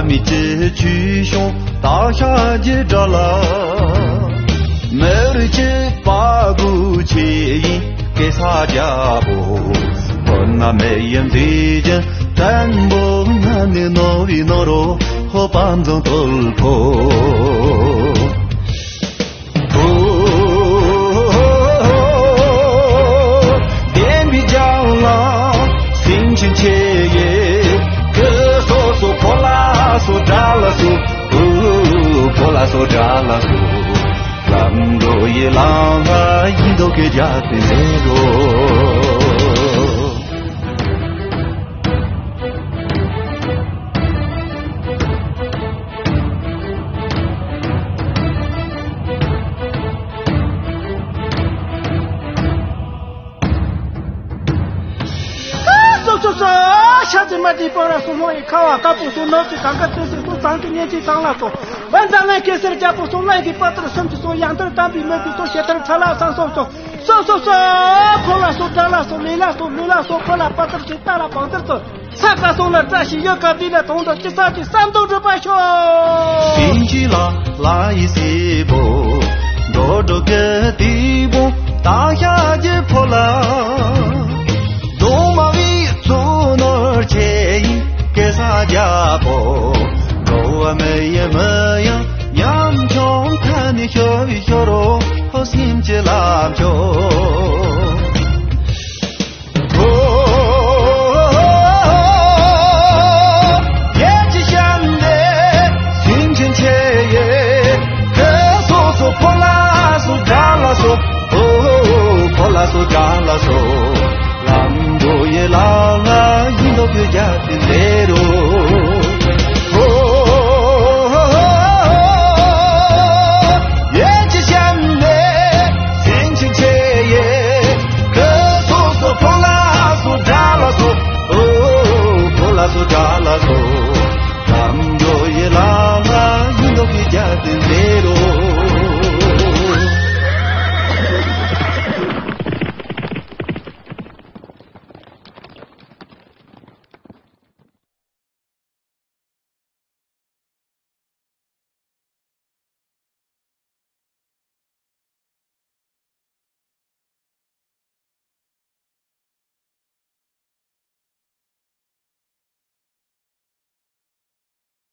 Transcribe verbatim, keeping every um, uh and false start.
མི་ཅི་ཆུ་ཤོང་སྟག་ཤར་གྱི་དགྲ་ལ། མི་རིགས་གཅིག་པ་དགོས་ཆེད་ཡིན་གེ་སར་རྒྱལ་པོ། བོད་ན་མི་ཡི་མཛེས་རྒྱན་བྲན་པོ་ང་ནི་ནོར་བུའི་ནོར་བུ་དཔལ་འཛོམས་དོལ་པོ། བདེན་པའི་རྒྱལ་ལ་སེང་ཆེན་ཆེ་ཡེ། སོ་སོ་ཕོ་ལ་སོ་དགྲ་ལ་སོ། ཕོ་ལ་སོ་དགྲ་ལ་སོ། ལམ་འགྲོ་ཡི་ལམ་ལ་ཡིན་མདོག་གི་རྒྱག་པའི་མེ་རོ། སོ་སོ་སོ། ཤ་ཚའི་མ་དེའི་པོ་ར་སོ་ལྷོ་ཡི་ཁ་བ་དཀར་པོ་སོ་ནག་ཚའི་གང་ག་ཚོད་སོ་ཚང་གི་གཉེན་གྱི་ཚང་ལ་སོ། བན་ཛ་ལན་གེ་སར་རྒྱལ་པོ་སོ་ལན་གྱི་པ་ཏར་སུམ་ཅུ་སོ་ཡང་ཏར་དམ་པའི་མོས་པའི་སོ་ཞེ་ཐར་ཁྲ་ལ་སང་སོ་སོ། སོ་སོ་སོ། ཕོ་ལ་སོ་དགྲ་ལ་སོ་ལས་ལ་སོ་ལུས་ལ་སོ་ཕོ་ལ་པ་ཏར་ཞིག་རྟ་ལ་བང་ཏར་སོ། ས་ཀ་སོང་ལ་བཀྲ་ཤིས་ཡོད་ཀ་བདེ་ལ་དོང་དུ་ཅི་ས་ཅི་བསམ་དོན་འགྲུབ་པ་ཤོག་སེང་ཆེན་ལ་ལ་ཡི་སྲས་པོ། འགྲོ་འགྲོ་གི་དེ་བོ་སྟག་ཤར་གྱི་ཕོ་ལ། གདོང་དམར་བའི་གཙུག་ནོར་ཆེ་ཡིན་གེ་སར་རྒྱལ་པོ། འགྲོ་བ་མི་ཡི་མི་ཡང་ཉམ་ཆུང་ཐ་ནི་ཤོར་བའི་ཤོར་རོ་སེམས་ཀྱི་ལམ་ཆོག